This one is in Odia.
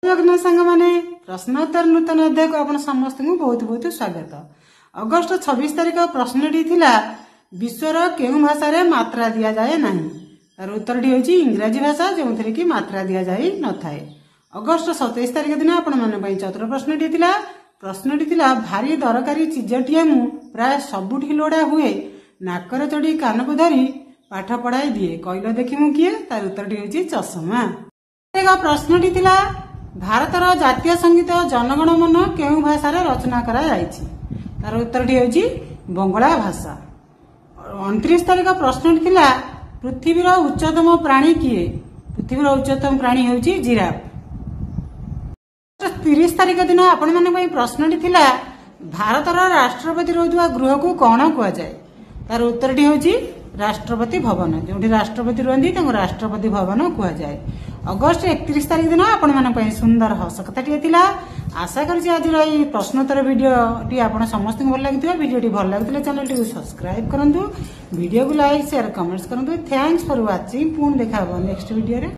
ଜଗନ୍ନାଥ ସାଙ୍ଗମାନେ, ପ୍ରଶ୍ନୋତ୍ତର ନୂତନ ଅଧ୍ୟାୟକୁ ଆପଣ ସମସ୍ତଙ୍କୁ ବହୁତ ବହୁତ ସ୍ୱାଗତ। ଅଗଷ୍ଟ 26 ତାରିଖ ପ୍ରଶ୍ନଟି ଥିଲା, ବିଶ୍ୱର କେଉଁ ଭାଷାରେ ମାତ୍ରା ଦିଆଯାଏ ନାହିଁ? ତାର ଉତ୍ତରଟି ହେଉଛି ଇଂରାଜୀ ଭାଷା, ଯେଉଁଥିରେ କି ମାତ୍ରା ଦିଆଯାଇ ନଥାଏ। ଅଗଷ୍ଟ 27 ତାରିଖ ଦିନ ଆପଣମାନଙ୍କ ପାଇଁ ଚତୁର ପ୍ରଶ୍ନଟି ଥିଲା। ପ୍ରଶ୍ନଟି ଥିଲା, ଭାରି ଦରକାରୀ ଚିଜଟିଏ ମୁଁ, ପ୍ରାୟ ସବୁଠି ଲୋଡ଼ା ହୁଏ, ନାକରେ ଚଢ଼ି କାନକୁ ଧରି ପାଠ ପଢ଼ାଇ ଦିଏ, କହିଲ ଦେଖି ମୁଁ କିଏ? ତାର ଉତ୍ତରଟି ହେଉଛି ଚଷମା। ଏକ ପ୍ରଶ୍ନଟି ଥିଲା, ଭାରତର ଜାତୀୟ ସଙ୍ଗୀତ ଜନଗଣ ମନ କେଉଁ ଭାଷାରେ ରଚନା କରାଯାଇଛି? ତାର ଉତ୍ତରଟି ହେଉଛି ବଙ୍ଗଳା ଭାଷା। 29 ତାରିଖ ପ୍ରଶ୍ନଟି ଥିଲା, ପୃଥିବୀର ଉଚ୍ଚତମ ପ୍ରାଣୀ କିଏ? ପୃଥିବୀର ଉଚ୍ଚତମ ପ୍ରାଣୀ ହେଉଛି ଜିରାଫ। 30 ତାରିଖ ଦିନ ଆପଣମାନଙ୍କ ପାଇଁ ପ୍ରଶ୍ନଟି ଥିଲା, ଭାରତର ରାଷ୍ଟ୍ରପତି ରହୁଥିବା ଗୃହକୁ କଣ କୁହାଯାଏ? ତାର ଉତ୍ତରଟି ହେଉଛି ରାଷ୍ଟ୍ରପତି ଭବନ। ଯେଉଁଠି ରାଷ୍ଟ୍ରପତି ରୁହନ୍ତି, ତାଙ୍କୁ ରାଷ୍ଟ୍ରପତି ଭବନ କୁହାଯାଏ। ଅଗଷ୍ଟ 31 ତାରିଖ ଦିନ ଆପଣମାନଙ୍କ ପାଇଁ ସୁନ୍ଦର ହସ କଥାଟିଏ ଥିଲା। ଆଶା କରୁଛି ଆଜିର ଏଇ ପ୍ରଶ୍ନୋତ୍ତର ଭିଡ଼ିଓଟି ଆପଣ ସମସ୍ତଙ୍କୁ ଭଲ ଲାଗିଥିବ। ଭିଡ଼ିଓଟି ଭଲ ଲାଗୁଥିଲେ ଚ୍ୟାନେଲଟିକୁ ସବସ୍କ୍ରାଇବ କରନ୍ତୁ, ଭିଡ଼ିଓକୁ ଲାଇକ୍, ସେୟାର, କମେଣ୍ଟସ କରନ୍ତୁ। Thanks for watching. ପୁଣି ଦେଖା ହେବ ନେକ୍ସଟ ଭିଡ଼ିଓରେ।